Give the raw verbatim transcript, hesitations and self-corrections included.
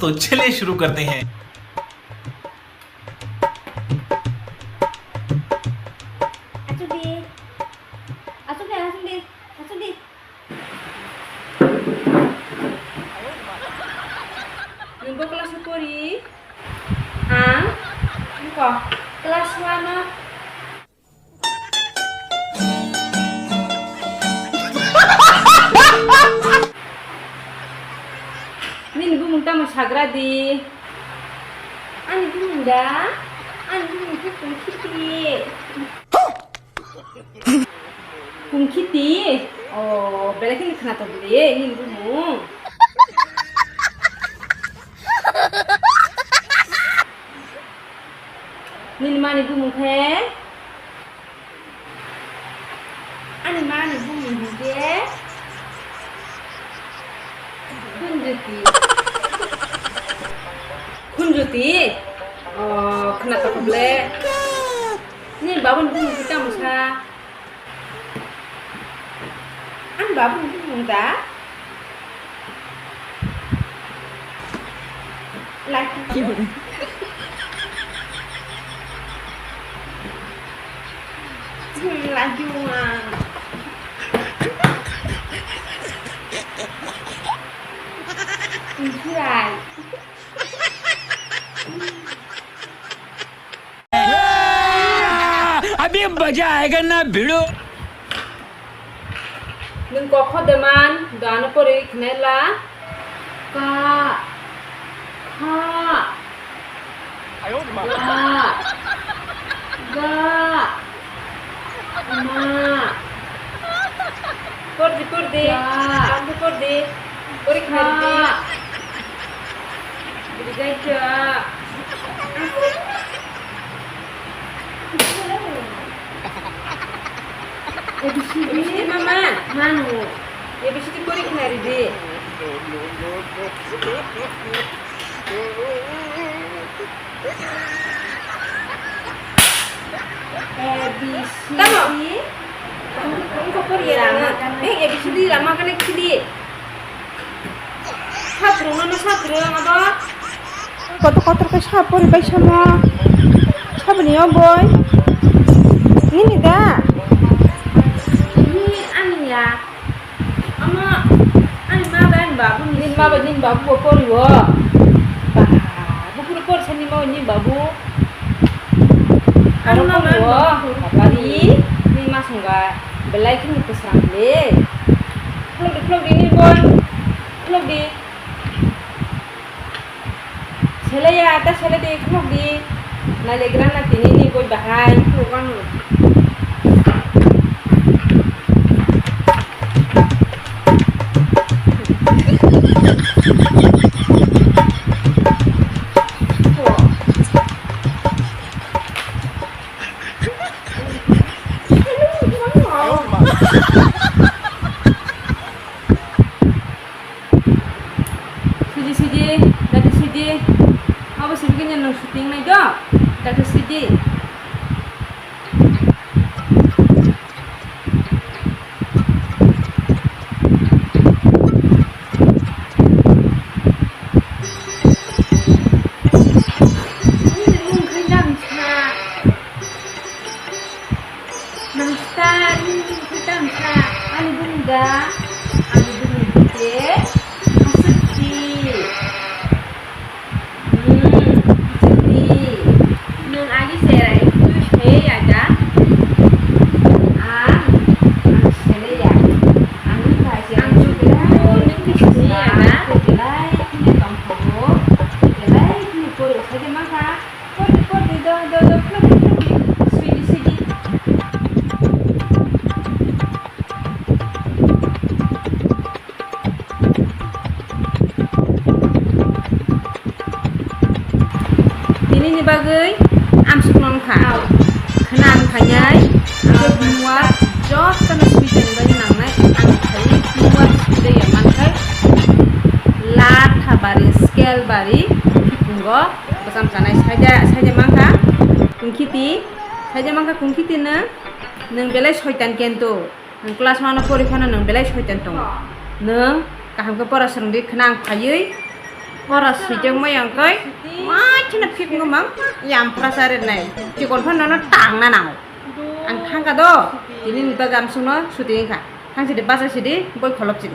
तो चलिए शुरू करते हैं। Achuk di. Achuk di, achuk di, achuk di. Nwng bo class o pori? Ang? Nokho class one o. Nini bumung tamo sagra di? Ani bumung da? Ani bumung khe Kungkhiti. Kungkhiti? O, belai kheno khwnatok le nini bumung. Nini mani bumung khe? Ani mani bumung hinkhe Khunjuti. Khunjuti? O, khwnatok le. Nini babuni bumung khe tamo sa? Ani babuni bumung da? Laki. Hmm, laki wng. Abhi maza aayega na bhidu. Nwng kok kho de man, do ano pori khnai la. Ka. Kha. Ga. Ga. Ma. Por di, por di. Ga. Ang por di. Por di, por di. Ga. Bidi gaita. A B C D. A B C D mama. Manu. A B C D pori khnari di. A B C D. Tamo? Ang ko pori ya lama. Eh, A B C D lama kane khidi. Sabrung no sabrung abo. Kotor kotor khe sa pori bai samo. Saboni o boi. Nini da? Ni ani ya. Ama, ani ma bai ani babu ni. Nini ma bai nini babu bo pori o. Ba, buphuru pori sa nini ma bai nini babu. Ani ma bai ani babu. Pori o. Bapari, nini ma songga belai khini kwsang le. Khulok di, khulok di, nini boi. Khulok di. Sele ya, ta sele de khulok di. Nailegra na tini ni boi bahai. Khulok ang. Sidi sidi, dati sidi. Abo sidi kanya nung shooting nai do. Dati sidi. Master, nini bumung khe tamo sa? Ani bumung da? Ani bumung khe Hasukti. Hmm, Hasukti. Nwng agi cherai, twi se ya da? Ang, ang sele ya. Ang ni bai se ang belai, nwng twi se ya da? Belai kheno tongthogo. Belai kheno pori, sai de ma kha. Pori, pori, do, do, do, pori, pori. Sidi, sidi. Tini ni bagwi amsuk nong kha. Khna ang khainai, ang muwa jotono sweet ni bagwi nangnai, ang khai muwa sweet ya mankhai. Latha bari, scale bari, khipung go. Bwsam chanai saida, saida mankha. Kungkhiti, saida mankha kungkhiti nwng, nwng belai soitan kento. Nwng class one o pori phano nwng belai soitan tongo. Nwng kaham khe pora swrwngdi khna ang phaiwi. Pora swijak mai ang kai, machina phik ngomang, yam phrasa re nai, chikon phan nono tang na nang. Ang thangka do, tini ni bagam sungno suti wngkha. Thang sidi basa sidi, boi kholop sidi.